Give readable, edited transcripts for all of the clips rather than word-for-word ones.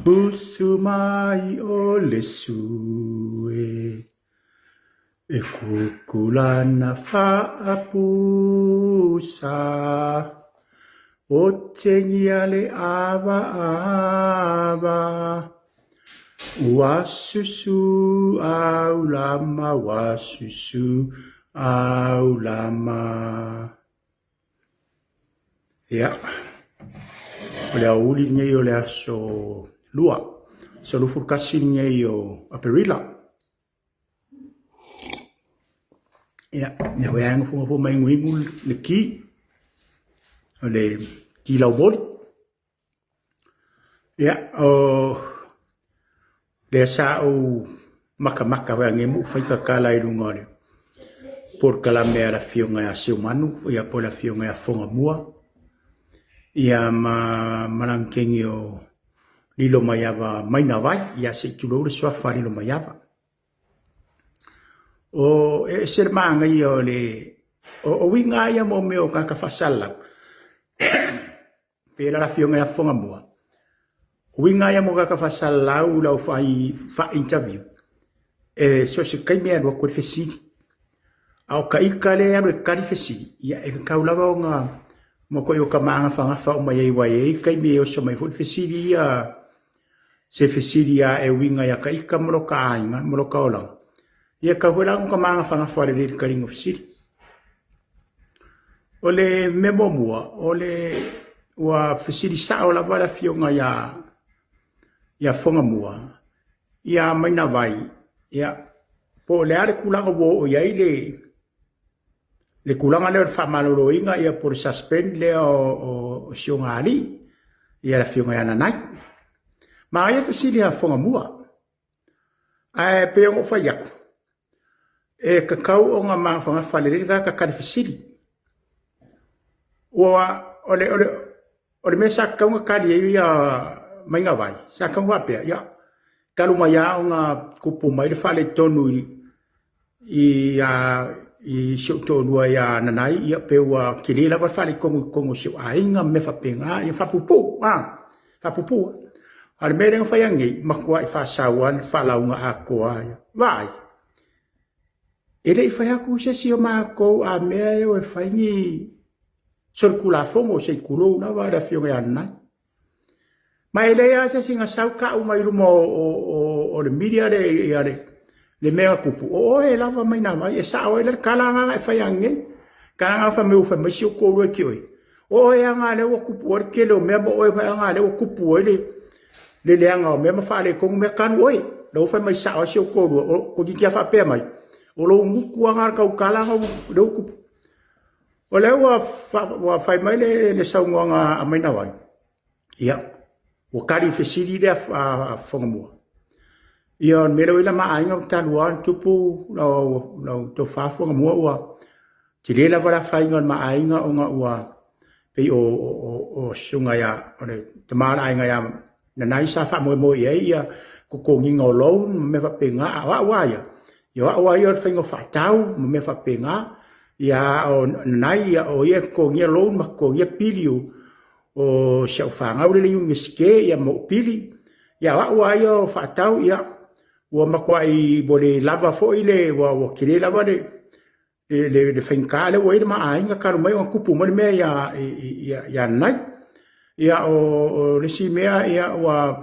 Usu mai o le sue E kukulana faapusa O tegia le avaava Ua susu aulama Ua susu aulama. Ia, o le aoauli lenei o le aso Lua, aso 21 lenei o Aperila. Ia, lea foi lava e nofonofo ma inuinu le ki, o le ki laumoli. Ia, o lea sa ou matamata foi anei ma ou fai tatala i luga o le polokalame a le afioga ia Seumanu ia po o le afioga ia Fogamua ia ma lana teine o Lilomaiava Mainavai, ia se i tulou le suafa Lilomaiava. O e ese le manaia o le o uiga lava ia mo mea o tagata faasalalau Pei la le afioga ia Fogamua, o uiga ia mo tagata faasalalau lau fai faa-interview, e so o se taimi e alu atu ai le fesili. A o ta ita lea e alu e tali fesili, ia e tatau lava ona matuai ota magafagafa uma i ai aua e i ai taimi e oso mai foi le fesili ia, se fesili lava e uiga ia ta ita ma lota aiga ma lota olaga. Ia e tatau foi la ona ota magafagafa lelei i le taliga o fesili. O le mea muamua, o le ua fesili sao lava le afioga ia ia Fogamua ia Mainavai, ia po o le a le tulaga ua oo i ai le le tulaga lea o le faamaloloina ia po o le suspend lea o si ona alii, ia le afioga ia Nanai. Manaia le fesili a Fogamua. Ae pei ona ou fai atu, e tatau ona mafanafana lelei le tagata tali fesili. Ua o le o le o le mea sa tatau ona tali ai ia Maigavai, sa tatau ona faapea, ia talu mai lava ona tupu mai le faaletonu i i si ou toalua ia Nanai, ia pei ua tele lava le faaletonu i totonu o si ou aiga ma mea faapena, ia faapuupuu, a, faapuupuu. A o le mea lea na fai ananei, matuai faasau lava le faalauga atoa ia. Vaai, e le i fai atu se isi o matou a mea e o e fai ni solitulafono se i tulou lava le afioga ia Nanai. Ma e leai lava se isi na sau tau mai luma o le media le, ia le, le mea na tupu, o oe lava mai na mai, e sao ai le tala na e fai ananei. Tala na fai mai ua fai mai si ou toalua ia te oe. O oe lava na lea ua tupu ai le tele o mea ma oe foi lava lea ua tupu ai le le leaga o mea ma faaletonu mea talu oe. Lea ua fai mai sao ai si ou toalua, o toeitiiti lava faapea mai, o lou gutu lava na o le tautala lea ua tupu. O lea ua fai mai le saunoaga a Mainavai, ia, ua tali i le fesili lea a Fogamua. Ia, o le mea lea ua i ai le ma aiga talu lava ona tupu lau tofa Fogamua ua tele lava le afaina o le ma aiga ona ua pei o susuga ia, o le tama o le aiga ia Nanai sa faamoemoe i ai ia totogiina o loan ma mea faapena, a o au lava ia, ia o au lava ia o le faiga o faatau ma mea faapena, ia a o Nanai ia o ia e totogia loan ma totogia pili o si au fanau lea i le Iunivesite ia ma ou pili, ia o au lava ia o faatau, ia ua matuai ua le lava foi le ua tele lava le le faigata lea ua i ai le ma aiga talu mai ona tupu mai le mea ia ia Nanai. Ia o le isi mea ia ua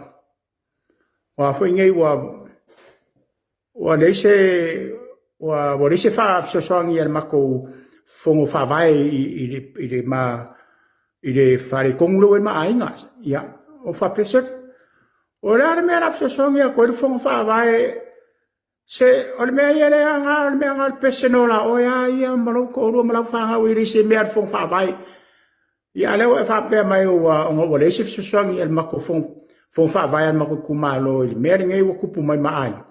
ua foi nei ua ua leai se ua ua leai se faafesoasoani a le matou fono faavae i le i le ma i le faaletonu lea ua i ai le ma aiga. Ia o faapea se o le a le mea o le a fesoasoani atu ai le fono faavae Se, o le mea ia lea na, o le mea na o le personal a oe a ia ma lou toalua ma lau fanau e le se mea a le Fono Faavae. Ia a lea ua e faapea mai ua ona ua leai se fesoasoani a le matou Fono, Fono Faavae a le matou itumalo i le mea lenei ua tupu mai ma aiga.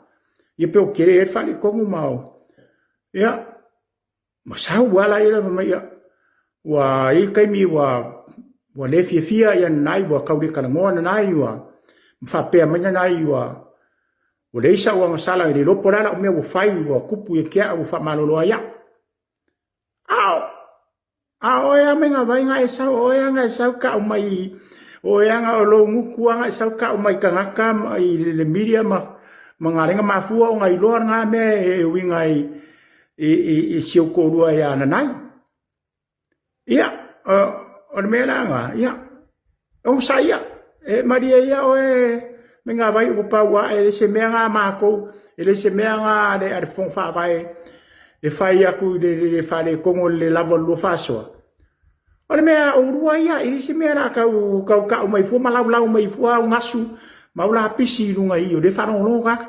Ia pe ua tele ai le faaletonu ma o. Ia, Ua sau lava la ia fai mai ia, ua i ai taimi ua ua le fiafia ia Nanai ua tau le talanoa Nanai ua faapea mai Nanai ua ua leai sau agasala e le iloa po o le a lau mea ua fai ua tupu ia te au ua faamalolo ai au. A o a o oe lava mai na vai na e sau, o oe lava na e sau tau mai. O oe aga o lou gutu aga e sau kau mai tagata i le media ma ma galega mafua ona iloa lena mea e uiga i si ou toalua ia Nanai. Ia, o le mea la lena, ia, onosai ia, e malie ia oe Maigavai ua pau ae, e le se mea lena a matou, e le se mea lena a le Fono Faavae e fai atu i le faaletonu o le le lava o le lua faasoa. O le mea a oulua ia, e le se mea o le a tau tau tau mai fua ma laulau mai fua au gasu ma au lapisi i luga i i, o lea e faalogologo tagata.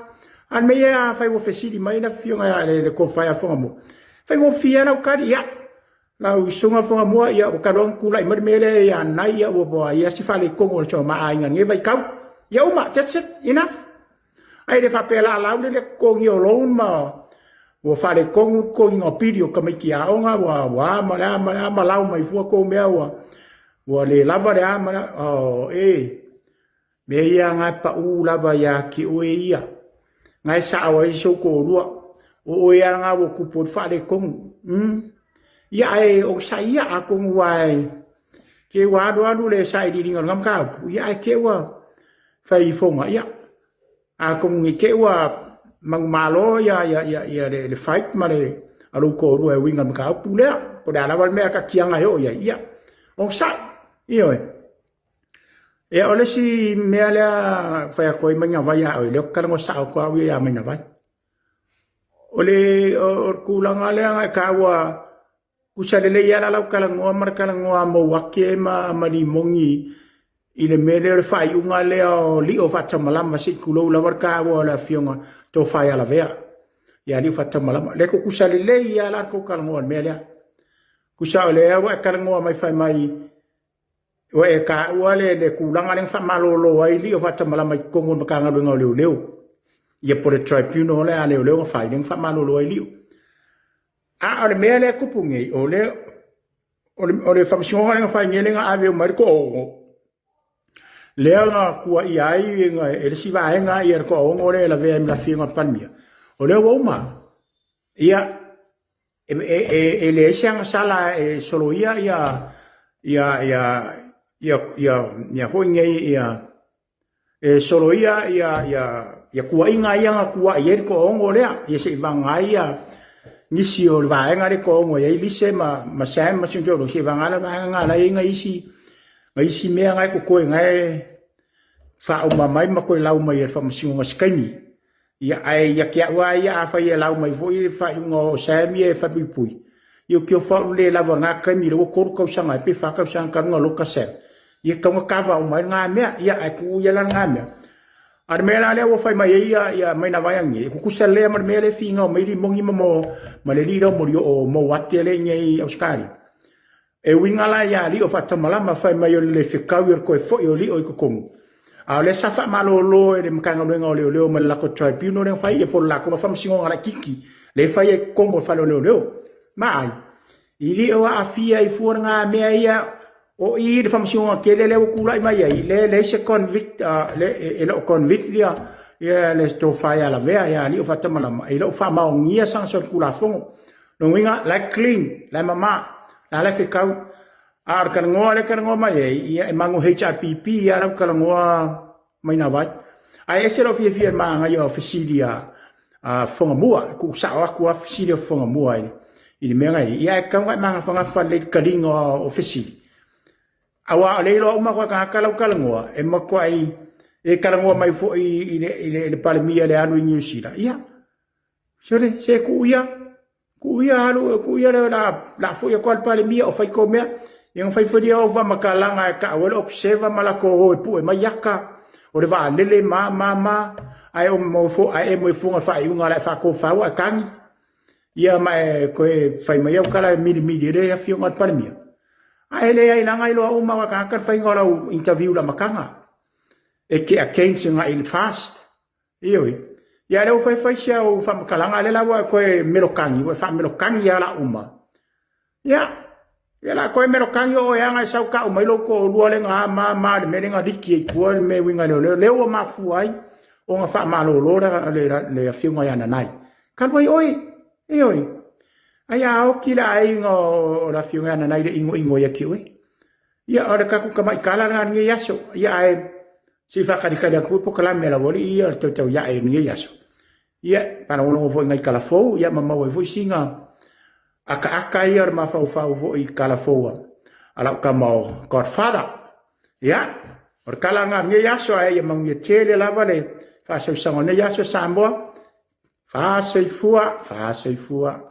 A o le mea ia afai ua fesili mai le afioga i le Tofa ia Fugamua, faigofie lava lau tali, ia, lau susuga Fugamua, ia ua talu ona tulai mai le mea lea ia Nanai, ia ua i ai se faaletonu o le ma aiga i lenei vaitau. Ia uma, that's it, enough. Ae le faapea la lau le totogia o loan ma ua faaletonu le totogiina o pili o tamaiti aoga ua ua a ma le a ma le a ma lau mai fua tou mea ua ua le lava le a ma le a. Oh, e mea ia na e pau lava ia te oe ia. Na e sao ai si ou toalua. O oe lava na ua tupu ai le faaletonu. Ia ae onosai ia atonu ua e te ua alu alu le sailiiliga o lena mataupu, ia ae te ua fai ifoga, ia atonu ne i te i ua manumalo ia, ia, ia, ia le, le fight ma le a lou toalua e uiga i le mataupu lea. Po o le a lava le mea taatiaga e oo i ai, ia onosai, ioe. Ia, o le isi mea lea fai atu ai Maigavai ia oe, lea ou te talanoa sao atu au ia ia Maigavai. O le, o le tulaga lea na e taua Tusa lelei lava la lau talanoa ma le talanoa a Mouake ma ma Limoni i le mea lea o le faaiuga lea o Lio Faatamalama se i tulou lava le taua o le afioga Tofa ia Lavea ia Lio Faatamalama. Lea tutusa lelei lava la le tou talanoa i le mea lea. Tusa o lea ua e talanoa mai fai mai ua e taua le, le tulaga lea na faamalolo ai Lio Faatamalama i totonu o le Matagaluega o Leoleo. Ia po o le tribunal lea a leoleo na fai, lea na faamalolo ai Lio. A o le mea lea e tupu nei, o le, o le, o le faamasinoga lea na fai nei lea na ave uma ai le toaono, lea na tuuaia ai e le isi vaega ia le toaono lea e lavea ai ma le afioga i le Palemia, o lea ua uma. Ia, e, e, e, e leai se agasala e soloia ia, ia, ia, ia, ia, ia foi nei, ia, e soloia ia, ia, ia tuuaiga ia na tuuai ai le toaono lea, ia se i vagana ai ia nisi o le vaega lea toaono e i ai Lise ma, ma Sam ma Sinjolo, se i vagana le vaega na la e i ai nai isi, nai isi mea na e totoe na e faauma mai ma toe lau mai e le faamasinoga i se taimi. Ia, ae ia te au lava ia, afai e lau mai foi le faaiuga o Sam ia e faapuipui, ia ou te ofo au le lava i lena taimi, lea ua 3 tausaga ea pe 4 tausaga talu ona loka Sam, ia e tatau ona kava uma ai lena mea, ia ae tuu ia la lena mea. A o le mea la lea ua fai mai ai ia, ia Mainavae nei, e tutusa lea ma le mea lea e finau mai Limoni ma, mo, ma le alii lea o Molioo o Mouate lea i inei i Ausetalia. E uiga la ia Lio Faatamalama fai mai o le le fetaui o le toe foi o Lio i totonu, a o lea sa faamalolo e le Matagaluega o Leoleo ma le latou tribunal lea na fai, ia po o le latou faamasinoga laitiiti lea e fai ai i totonu o le fale o leoleo. Ma ai, i le o aafia ai fua lena mea ia o i le faamasinoga tele lea ua tulai mai ai, lea e leai se convict, e le o convict ia, ia le tofa ia Lavea ia Lio Faatamalama, e le o faamaonia sana solitulafono. Lona uiga, la e clean, la e mama, la la e fetau. A o le talanoa lea e talanoa mai ai, ia e mago HRPP lava lau talanoa mai nā vai. Ae ese lou fiafia i le manaia o fesili a, a Fofogamua, e tuusao atu lava fesili a Fofogamua i, i le mea na i ai. Ia ae tatau ona e magafagafa lelei i le taliga o fesili. Aua o lea e iloa uma atu e tagata lau talanoa, e matuai e talanoa mai foi i le, i le, i le Palemia le alu i Niu Sila. Ia, Sole, se tuu ia, tuu ia alu, tuu ia le la, la foi atu le Palemia o fai kou mea. Ia na fai foi ia o faamatalaga e taua ai le observer ma latou o e pue mai aka o le vaalele ma ma ma ae o mo fo ae e mo e fuga faaiuga la e faatofau ae tagi. Ia ma e koe fai mai au tala e milimili e le afioga i le Palemia. Ae leai leaga iloa uma e tagata le faiga o lau interview i le amataga. E te against agai i le fast. Ioe. Ia lea ua fai fai si au faamatalaga, lea la ua toe melokagi, ua faamelokagi lava la uma. Ia, ia la toe melokagi o oe aga e sau tau mai lou toalua lea na ma ma le mea lea na liki ai tua le mea uiga leo leo ua mafua ai ona faamalolo le, le, le afioga ia Nanai. Talu ai oe, ioe. Ai a oki le aiga o le afioga ia Nanai le inoino ia te oe. Ia, o le tatou tamai tala lena i lenei aso. Ia, ae se i faatalitali atu foi polokalame a le aualii ia o le tautauiae i lenei aso. Ia, faalogologo foi i nai tala fou, ia ma maua ai foi sina ataata ia o le mafaufau foi i tala fou a lau tama o Godfather. Ia, o le tala lena i lenei aso, ae ia manuia tele lava le faasausauga o lenei aso Samoa. Faasoifua, faasoifua.